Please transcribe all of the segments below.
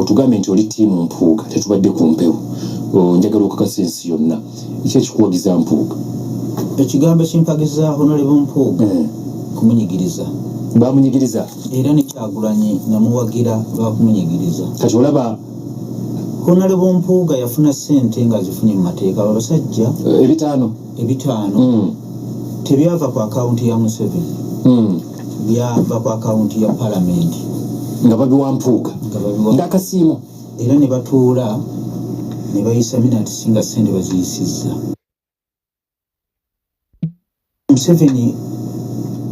Otugambye nti oli team Mpuuga, tetubadde ku mpewo. Njagala okakasa ensi yonna, ki ekikuwagiza Mpuuga? Ekigambo ekimpagiza Honorable Mpuuga, kumunyigiriza. Bamunyigiriza. Era ne Kyagulanyi namuwagira lwakumunyigiriza. Kati olaba. Honorable Mpuuga yafuna ssente nga azifunye mu mateeka. Abo abasajja Ebitaano. Ebitaano tebyava ku akawunti ya Museveni, byava ku akawunti ya palamenti. Nga babiwa Mpuuga. Nga babiwa. Ng'akasiimo. Era ne batuula ne bayisa minutes nga ssente baziyisizza. Museveni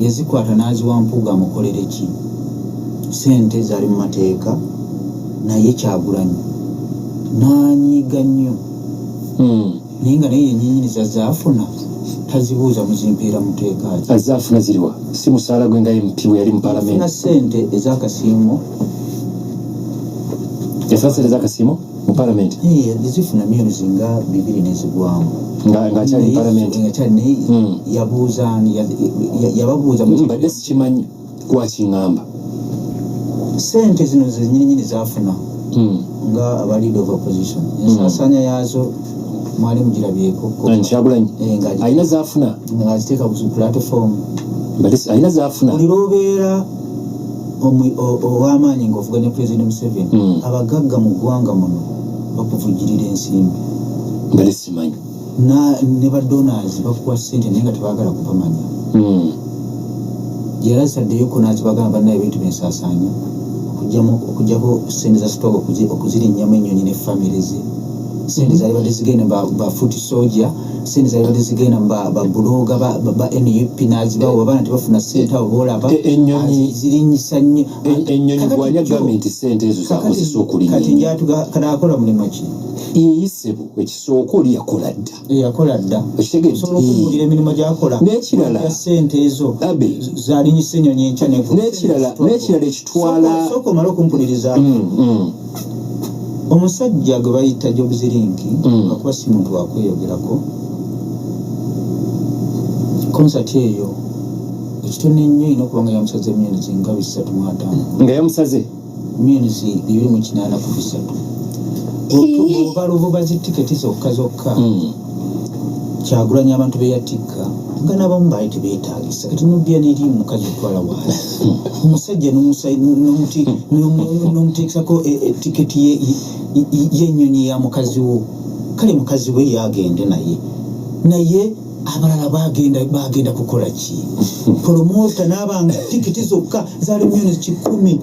yazikwata n'aziwa Mpuuga amukolere ki? Ssente zaali mu mateeka, naye Kyagulanyi n'anyiiga nnyo, naye nga naye yenyinyini zazaafuna tazibuuza muzimpeera muteeka ki. Azze afuna ziriwa? Si musaala gwe nga MP bwe yali mu Afuna palamenti? ssente ez'akasiimo. Yafuna sente z'akasiimo mu palamenti? Yazifuna millions nga 2 nezigwamu. Ng'akyali mu palamenti? Ngakyali, naye yabuuza ani? Yababuuza mu Mbadde sikimanyi, kwakiŋŋamba. Sente zino zenyininyini zafuna nga aba leader of opposition, ensaasaanya yaazo mwali mugirabyeko. Kyagulanyi Eh, alina zaafuna? Ng'aziteeka ku platform. Mbadde alina zaafuna. Buli lwobeera ow'amaanyi ng'ovuganya President Museveni, abagagga mu ggwanga muno bakuvujjirira ensimbi. Mbadde simanyi. Ne ba donors bakuwa ssente naye nga tebaagala kubamanya. Yalasaddeyo n'azibagamba bannaye ebintu byensaasaanya okugjako sente za stock okuzirinnyamu ennyonyi ne famire ze, sente zalibadde zigenda ba foot soldier, sente zalibadde zigenda mu ba blogger ba NUP n'azibawa abaana tebafuna sente abo boolaba. Zirinyisa nnyo. Ennyonyi Kakati gwani agambye nti sente ezo zakozesa okulinnya Kati ennyonyi? Njatuga kati akola mulimu ki? Iyisebo ekisooka oli yakola dda. Yakola dda. Okitegedde? Osobola okubuulira emirimu gyakola? N'ekirala, Ya sente ezo Abe. zalinyisa ennyonyi enkya. N'ekirala ekitwala Sooka omale okumpuliriza. Omusajja gwe bayita Jobs Link, akuba si muntu wakweyogerako, konsati eyo ekitono ennyo erina okuba nga yamusaze millions nga 350. Nga yamusaze? Millions 280 ku 300 oba luvuba zi tiketi zokka zokka. Kyagulanyi abantu beyatikka nga nabamu baali tebeetagisa. Kati nobya neri mukazi otwala waali omusajja n'omuteekako tiketi y'ennyonyi ya mukazi wo. Kale mukazi we yagende, naye abalala bagenda kukola ki? Promoter n'abanga tiketi zokka zaali miliyoni 100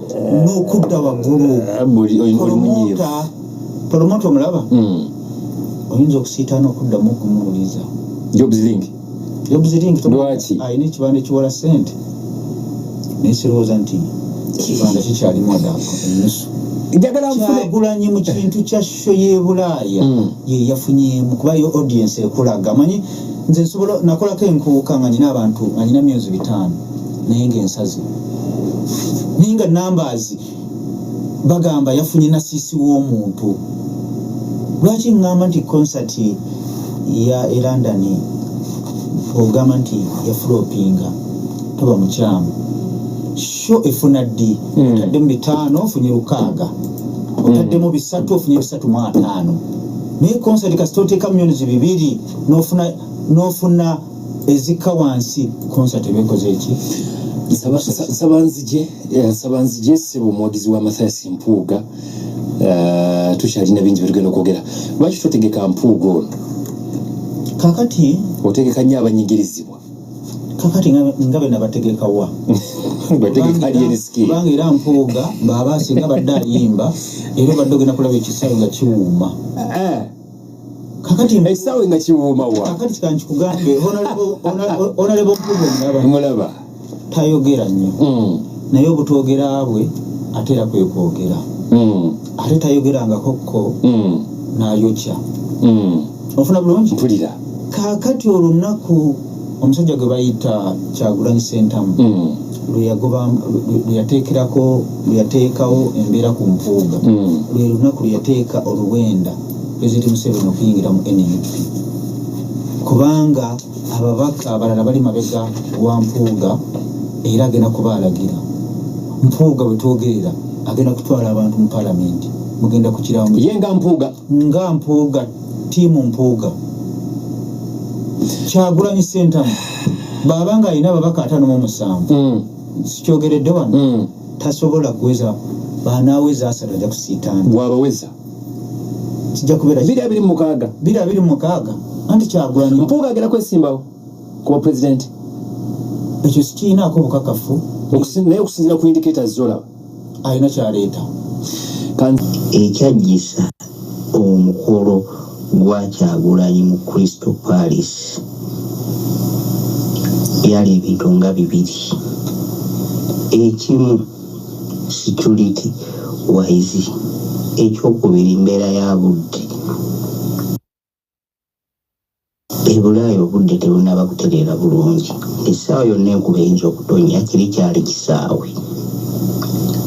n'okudda waggulu. Ah, oli munyiivu. Promoter omulaba, oyinza okusiitaana okuddamu okumuwuliza. Jobs Link. Jobs Link. Lwaki? Alina ekibanda ekiwola sente, naye sirowooza nti ekibanda kikyalimu wadde ennusu. Njagala nfune Kyagulanyi mu kintu kya show y'e Bulaaya ye yafunyeemu, kuba yo audience ekulaga. Manyi nze nsobola nakolako enkuuka nga nyina abantu nga nyina myezi 500, naye ngaensazi, naye nga numbers bagamba yafunye nasiisi w'omuntu. Lwaki ŋŋamba nti concert ya e London ogamba nti yaflopinga, toba mukyamu. Show efuna ddi? Otaddemu 500 ofunye 600, otaddemu 300 ofunye 350, naye concert kasita oteeka miliyoni 2 n'ofuna ezikka wansi, concert ebekoze eki? Nsaba nzije ssebo omuwagizi wa Mathias Mpuuga. Tukyalina bingi byetugenda okwogera. Lwaki totegeka Mpuuga ono? Kakati Otegeka nnyo abanyigirizibwa. Kakati nga be nabategekawa? Bategeka Alien Skin. Kubanga era Mpuuga bw'aba singa badde ayimba, era obadde ogenda kulaba ekisaawe nga kiwuuma. Kakati Ekisaawe nga kiwuuma wa? Kakati kankikugambe, Honorable Mpuuga omulaba? Mulaba. Tayogera nnyo, naye obutwogera bwe ate era kwe kwogera. Ate tayogerangako ko n'ayokya. Ofuna bulungi? Mpulira. Kaakati olunaku omusajja gwe bayita Kyagulanyi Sentamu lwe yagoba, lwe yateekerako, lwe yateekawo embeera ku Mpuuga, lwe lunaku lwe yateeka oluwenda Pulezidenti Museveni okuyingira mu NUP, kubanga ababaka abalala bali mabega wa Mpuuga era agenda kubaalagira. Mpuuga bwe twogerera agenda kutwala abantu mu palamenti. Mugenda kukiramu. Ye nga Mpuuga. Nga Mpuuga, tiimu Mpuuga. Kyagulanyi Ssentamu bw'aba nga alina ababaka 57, sikyogeredde wano, tasobola kuweza, bw'anaaweza 30 ajja kusiitaana. Bw'abaweza. Kijja kubeera 2026. 2026. Anti Kyagulanyi. Mpuuga agenda kwesimbawo kuba pulezidenti. Ekyo sikirinaako bukakafu. Naye okusinziira ku indicators z'olaba. Alina ky'aleeta. Ekyajjisa omukolo gwa Kyagulanyi mu Crystal Palace byali ebintu nga bibiri. Ekimu security wise, ekyokubiri mbeera ya budde. E Bulaaya obudde tebunnaba kutereera bulungi, essaawa yonna enkuba eyinza okutonnya, kiri kyali kisaawe.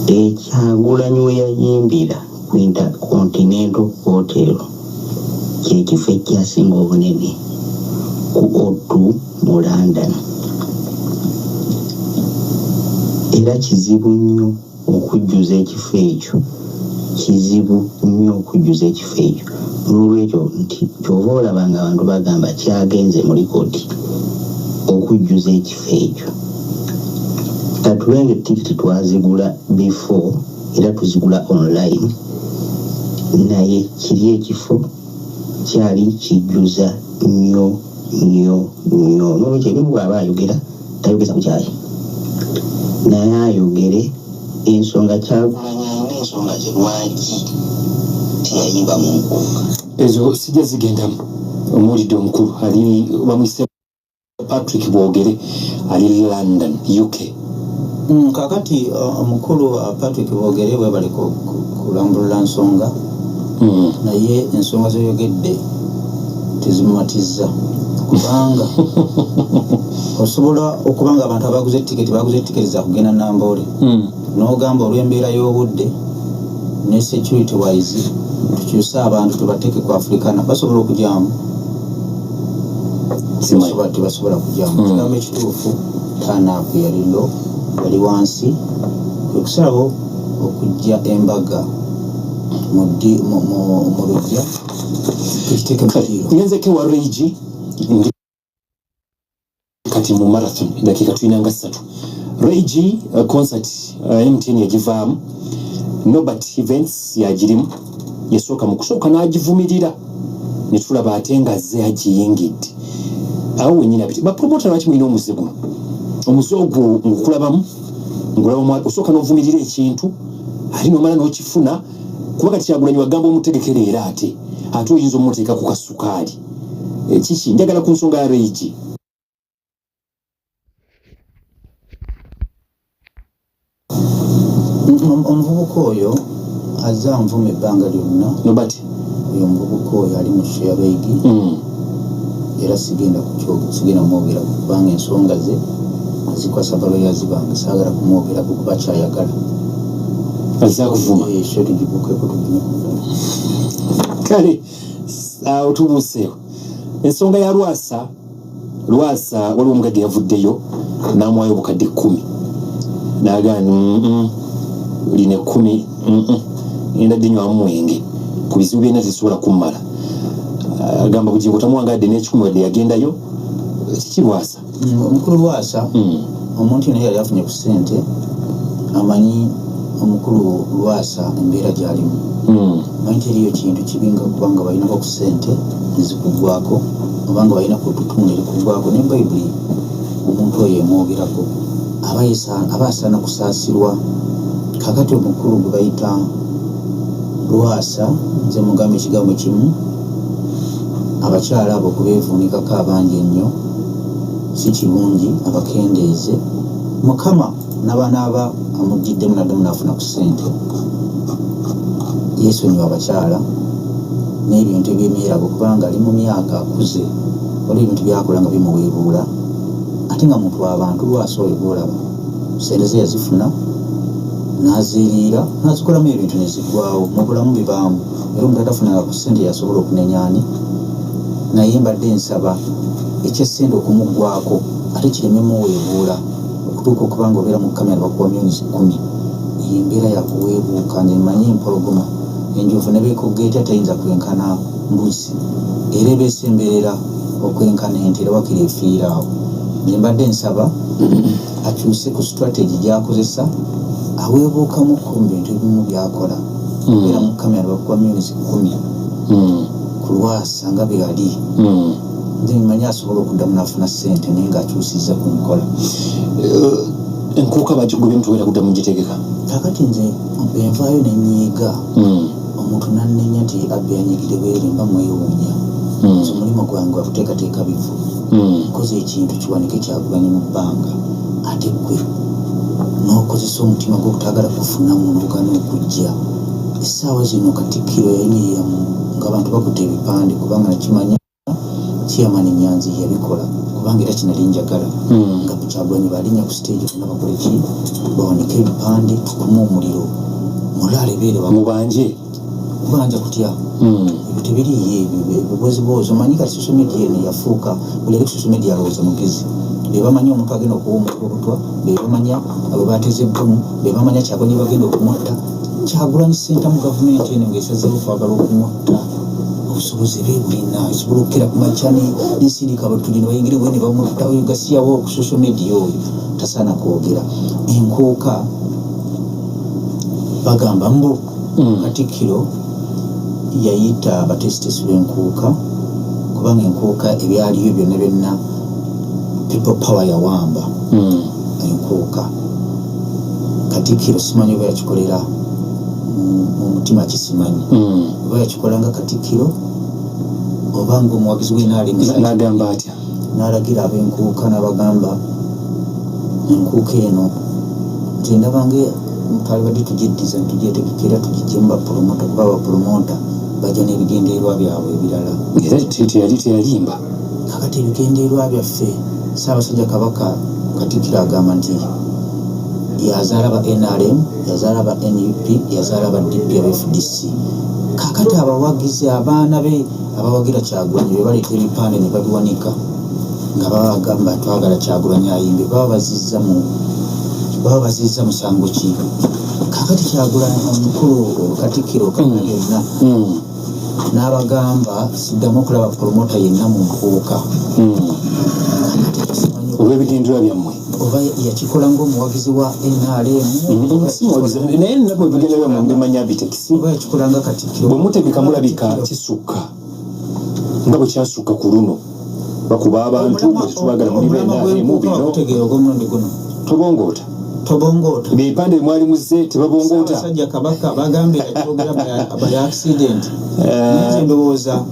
E Kyagulanyi we yayimbira ku Intercontinental Hotel kye kifo ekyasinga obunene ku O2 mu London. Era kizibu nnyo okujjuza ekifo ekyo, kizibu nnyo okujjuza ekifo ekyo. N'olwekyo nti ky'ova olaba ng'abantu bagamba kyagenze mu likodi okujjuza ekifo ekyo. Katube nga tikiti twazigula before era tuzigula online, naye kiri ekifo kyali kijjuza nnyo nnyo nnyo. N'olwekyo ebimu bw'aba ayogera tayogeza bukyayi, naye ayogere ensonga. Kyagulanyi alina ensonga ze lwaki teyayimba mu nkuuka. Ezo sijja zigendamu. Omuwulidde omukulu ali bamuyise Patrick Bwogere, ali London, UK. Kakati omukulu Patrick Bwogere, webale kulambulula nsonga, naye ensonga zoyogedde tezimumatiza, kubanga osobola okuba nga abantu abaguze tiketi baguze tiketi za kugenda Namboole, n'ogamba olw'embeera y'obudde ne security wise tukyuse abantu tubateeke ku Africana, basobola okujyamu? Simanyi. Tebasobola kujyamu. Kigambo ekituufu, turn-up yali low, yali wansi. Kwe kusalawo okujja embaga mu lujja tukiteeke mu ddiiro. Ngenzeko ewa Regi, ndi kati mu marathon, dakiika tulina nga 3. Regi, concert, MTN yagivaamu, Nobert Events yagirimu. Yasooka mu kusooka n'agivumirira, ne tulaba ate nga azze agiyingidde awo wenyini. Abiti bapromota, lwaki mulina omuze guno? Omuze ogwo ngukulabamu, ngulabamu. Osooka n'ovumirira ekintu ate nomala n'okifuna, kuba kati Kyagulanyi wagamba omutegekera, era ate oyinza omuteeka ku kasukaali. Kiki njagala ku nsonga ya Regi? Omuvubuka oyo azze anvuma ebbanga lyonna. Nobert. Oyo omuvubuka oyo ali mu show ya Regi, era sigenda sigenda mwogerako kubanga ensonga ze azikwasa baloyazi bange. Saagala kumwogerako kuba kyayagala. Azze akuvuma. Show tugibukeko tugime ku ndala. Kale awo tubuuseewo ensonga ya Lwasa. Lwasa, waliwo omugagga yavuddeyo n'amuwayo obukadde 10, n'agamba, lino 10, ngenda dinywamu mwenge, ku bizibu byonna tezisobola kummala." Agamba Bugingo tamuwangadde n'ekikumi wadde yagendayo. Kiki Lwasa? Omukulu Lwasa, omuntu naye yali afunye ku ssente. Amanyi omukulu Lwasa embeera gy'alimu. Manyi teriyo kintu kibi nga kubanga balinako ku ssente nezikuggwako, obanga balina ku ttutumu nerikuggwako. Ne Bayibuli omuntu oyo emwogerako, aba asaana kusaasirwa. Kakati omukulu gwe bayita Lwasa, nze mugamba ekigambo kimu: abakyala abo okubeevuunikako abangi ennyo si kirungi, abakendeeze. Mukama nabanaaba amuggiddemu naddamu n'afuna ku ssente, yeesonyiwa abakyala n'ebintu ebyemyerago, kubanga ali mu myaka, akuze, waliwo ebintu byakola nga bimuweebuula, ate nga muntu w'abantu. Lwasa oyo gwolaba, sente ze yazifuna n'azeeriira n'azikolamu ebintu neziggwawo. Mu bulamu bibaamu, era omuntu atafunanga ku ssente yasobola okunenya ani. Naye mbadde nsaba ekyessente okumuggwako ate kireme muweebuula okutuuka okuba nga obeera mu kamera bakuwa millions 10. Eyo embeera yakuweebuuka. Nze mmanyi empologoma Enjovu ne beekogga etya teyinza kwenkana mbuzi, era eba esemberera okwenkana ente era wakiri efiira awo. Nze mbadde nsaba akyuse ku strategy gy'akozesa aweebuukamukko mu bintu ebimu by'akola. Era mu kamera bakuwa myezi 10 ku lwasa nga bwe yali. Nze mmanyi asobola okuddamu n'afuna ssente naye ng'akyusizza ku nkola. Enkuuka bagigobye tugenda kuddamu gitegeka. Kaakati nze bwe nvaayo ne nnyiiga omuntu n'annenya nti Abby anyiigidde bwereere mba mwewuunya. Nze omulimu gwange gwa kuteekateeka bivvulu. Nkoze ekintu kiwanike Kyagulanyi mu bbanga ate ggwe n'okozesa omutima gwo ogutaagala kufunamu n'ogaana okujja. Essaawa zino Katikkiro yayimirira mu ng'abantu bakutte ebipande kubanga nakimanya Chairman Nyanzi yabikola kubanga era kyenali njagala nga Kyagulanyi bw'alinnya ku siteegi bonna bakole ki? Bawanike ebipande tukume omuliro mulaalo ebeere waggulu. Mubanje? Kubanja kutya? Ebyo tebiriiyo ebyo ebiboziboozi omanyi kati social media eno yafuuka buli ali ku social media alowooza mugezi. Be bamanyi omuntu agenda okuwa omuntu obutwa, be bamanya bwe baateze bbomu, be bamanya Kyagulanyi bagenda okumutta. Kyagulanyi Ssentamu gavumenti eno ng'esazeewo okwagala okumutta obusobozi eba ebulina esobola okukera ku makya nesindika abatujju ne bayingira ewe ne bamutta oyo gasiyawo ku social media oyo tasaana kwogera. Enkuuka bagamba mbu Katikkiro yayita abateesiteesi b'enkuuka kubanga enkuuka ebyaliyo byonna byonna people power yawamba enkuuka. Katikkiro simanyi oba yakikolera mu mutima kisimanyi oba yakikola nga Katikkiro oba ng'omuwagizi w'NRM. N'agamba atya? N'alagira ab'enkuuka n'abagamba enkuuka eno nti ndaba nga twalibadde tugiddiza ne tugyetegeka era tugiggyemu bapulomota kuba bapulomota bajja n'ebigendererwa byabwe ebirala. Era teyali teyalimba. Kakati ebigendererwa byaffe Ssaabasajja Kabaka Katikkiro agamba nti yazaala ba NRM, yazaala ba nup, yazaala ba DP aba FDC. Kakati abawagizi abaana be abawagira Kyagulanyi be baleeta ebipande ne babiwanika nga babagamba twagala Kyagulanyi ayimbe baba bazizza mu baba bazizza musango ki? Kakati Kyagulanyi omukulu Katikkiro Kamalabyonna n'abagamba siddamu okulaba promota yenna mu nkuuka. Kakati ekyo simanyi olw'ebigendererwa byammwe. Oba yakikola ng'omuwagizi wa NRM Si muwagizi, naye nabwe ebigendererwa byammwe mbimanya bitekisi. Oba yakikola nga Katikkiro. Bwe mutegeka mulabika kisukka nga bwe kyasukka ku luno bakuba abantu mwe tetubagala muli Omulamwa NRM gw'enkuuka bino. Wakutegeera ogw'omulundi guno. Tobongoota. Tobongoota. Ebipande bye mwali muzze tebabongoota. Ssaabasajja Kabaka bagambye yakyogera by accident. Naye nze ndowooza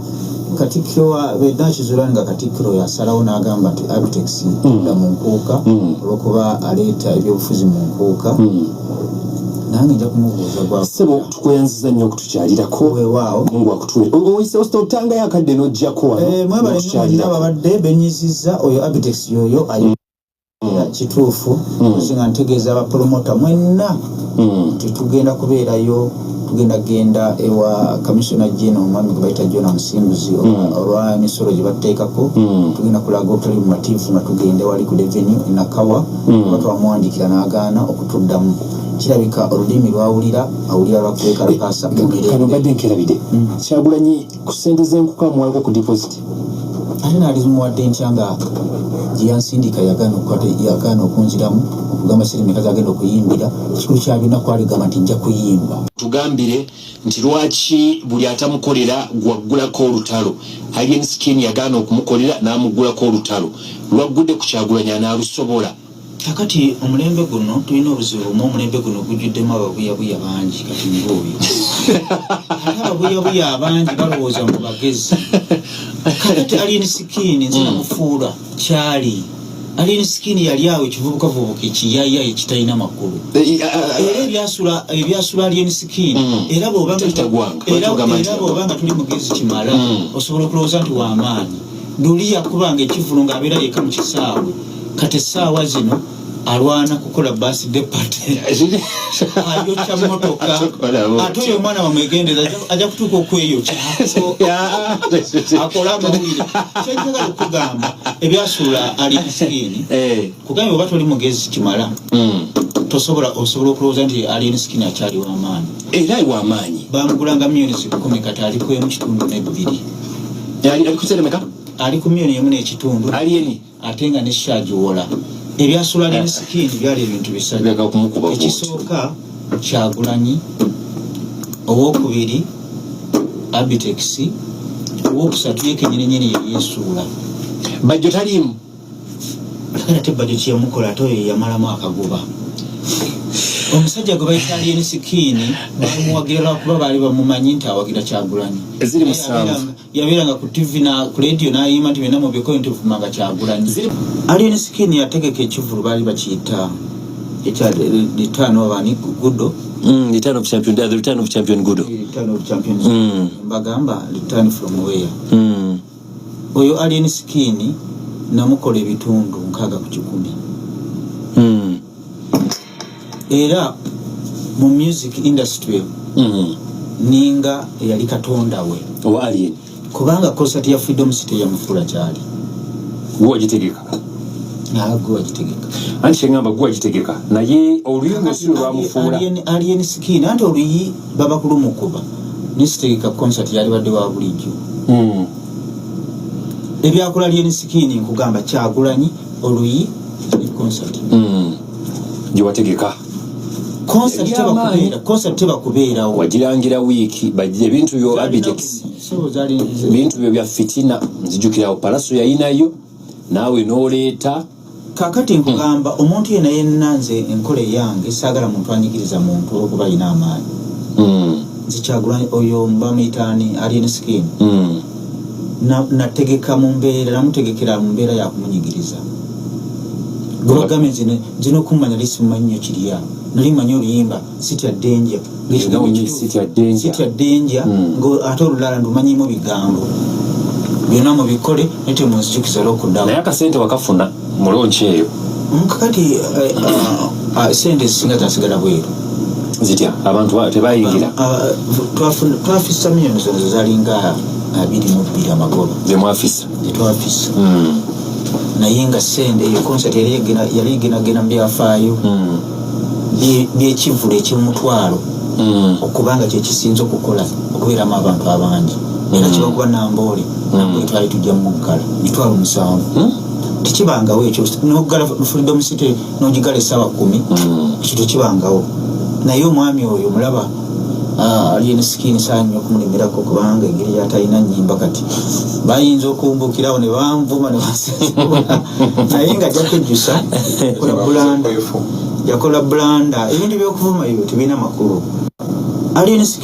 Katikkiro wa Nakizuula nga Katikkiro yasalawo n'agamba nti Abitex tudda mu nkuuka olw'okuba aleeta ebyobufuzi mu nkuuka. Nange nja kumubuuza gwa Ssebo tukweyanziza nnyo okutukyalirako. Weewaawo. Mungu akutuwe. Oyise otangayo akadde n'ojjako wano. Mwebale nnyo mwenna ababadde bennyizizza oyo Abitex yoyo ayi kituufu nze nga ntegeeza abapromota mwenna nti tugenda kubeerayo, tugenda genda ewa Commissioner General omwami gwe bayita Jonah Musinguzi olwa emisolo gye batuteekako. Tugenda kulaga obutali bumativu nga tugenda wali ku revenue e Nakawa kuba twamuwandiikira n'agaana okutuddamu. Kirabika olulimi lwawulira awulira lwa kwekalakaasa mu mirembe. Kano mbadde nkerabidde. Kyagulanyi ku ssente z'enkuka amuwalako ku deposit. Ate naalimuwadde ntya nga gye yansindika yagaana okukwata yagaana okunziramu okugamba ssente mmeka z'agenda okuyimbira. Ekikulu kya byonna kwali kugamba nti nja kuyimba. Tugambire nti lwaki buli atamukolera gwaggulako olutalo. Alien Skin yagaana okumukolera n'amuggulako olutalo. Lwaggudde ku Kyagulanyi anaalusobola? Kakati omulembe guno tulina obuzibu bumu, omulembe guno gujjuddemu ababuyabuya bangi kati ng'oyo. Ate ababuyabuya abangi balowooza mbu bagezi. Kakati Alien Skin nze namufuula kyali. Alien Skin yali awo ekivubukavubuka ekiyaya ekitalina makulu. Era ebyasula Alien Skin, era bw'oba nga Tagwanga. era, Lwaki ogamba nti era bw'oba nga tuli mugezi kimala, osobola okulowooza nti w'amaanyi. Luli yakubanga ekivvulu ng'abeera yekka mu kisaawe. Kati essaawa zino Alwana kukola birthday party, ayokya motoka. Ate oyo omwana bamwegendereza, ajja kutuuka okweyokya akola amawulire. Kyenjagala okugamba, ebyasuula Alien Skin, kugambye oba toli mugezi kimala, tosobola, osobola okulowooza nti Alien Skin akyali w'amaanyi. Era w'amaanyi. Bamugulanga miliyoni 10, kati ali ku 1.2. Ali ku sente meka? Ali ku miliyoni 1.5. Alien. Ate nga ne shagiwola. Ebyasula Alien Skin byali ebintu bisatu. Leka kumukuba bw'oti. Ekisooka Kyagulanyi, owokubiri Abitex, owokusatu ye kenyininyini yeyesuula. Bajjo taliimu. Ate ate Bajjo kyeyamukola, ate oyo yamalamu akagoba. Omusajja gwe bayita Alien Skin bamuwagira lwakuba baali bamumanyi nti awagira Kyagulanyi. Eziri Naye 7. Yabeeranga ku TV na ku radio n'ayimba nti byonna mubikoye nti ovumanga Kyagulanyi. Alien Skin yategeka ekivulu, baali bakiyita ekya return of ani, Gudo. Return of champion, the return of champion Gudo. Return of champions. Mbagamba return from where? Oyo Alien Skin namukola ebitundu 60%. Era mu music industry ninga eyali katonda we. Owa Alien. Kubanga concert ya Freedom City yamufuula kyali. Gwe wagitegeka? Gwe wagitegeka. Anti kyeŋŋamba, gwe wagitegeka, naye oluyimba si lwe lwamufuula. Alien Skin, anti oluyi baba kulumukuba, nesitegeka concert yalibadde wa bulijjo. Ebyakola Alien Skin, nkugamba, Kyagulanyi, oluyi ne concert. Gye wategeka. Concert Ebyamaanyi. tebakubeera, concert tebakubeerawo. Wagirangira wiiki bajja ebintu byo Abitex. So, Ebintu byo bya fitina, nzijukirawo Palaso yayinayo, naawe n'oleeta. Kakati nkugamba, omuntu yenna yenna, nze enkola eyange saagala muntu anyigiriza muntu olwokuba alina amaanyi. Nze Kyagulanyi oyo bamuyitaani, Alien Skin, nategeka mu mbeera, namutegekera mu mbeera yakumunyigiriza. Gwe bagambye nze n'okumanya li simumanyi nnyo kirya, nali manyi oluyimba Sitya Danger. Nawe Sitya Danger. Sitya Danger. Ate olulala ndumanyimu bigambo byonna mubikole, naye temunzijukiza olwokuddawo. Naye akasente wakafuna mu launch eyo? Kakati sente ezisinga zasigala bweru. Zitya? Abantu tebayingira? Ah, twafisa miliyoni zono zalinga 22 amagoba. Zemwafisa? Zetwafisa. Naye nga sente eyo concert yali egenagena mu byafaayo byekivulu ekyomutwalo okubanga kyekisinza okukola okubeeramu abantu abangi, era kibakuba Namboole. Namboole twali tujja muggala 70,000. Tekibangawo ekyo, nogala Freedom City nogigala essaawa 10. Ekyo tekibangawo. Naye omwami oyo mulaba, Alien Skin, saanya okumulemerako kubanga engeri yatalina nyimba, kati bayinza okumbukirawo ne banvuma ne bansesebula, naye nga ajja kwejjusa. Kola blunder, yakola blunder. Ebintu byokuvuma ebyo tebirina makulu. Alien Skin.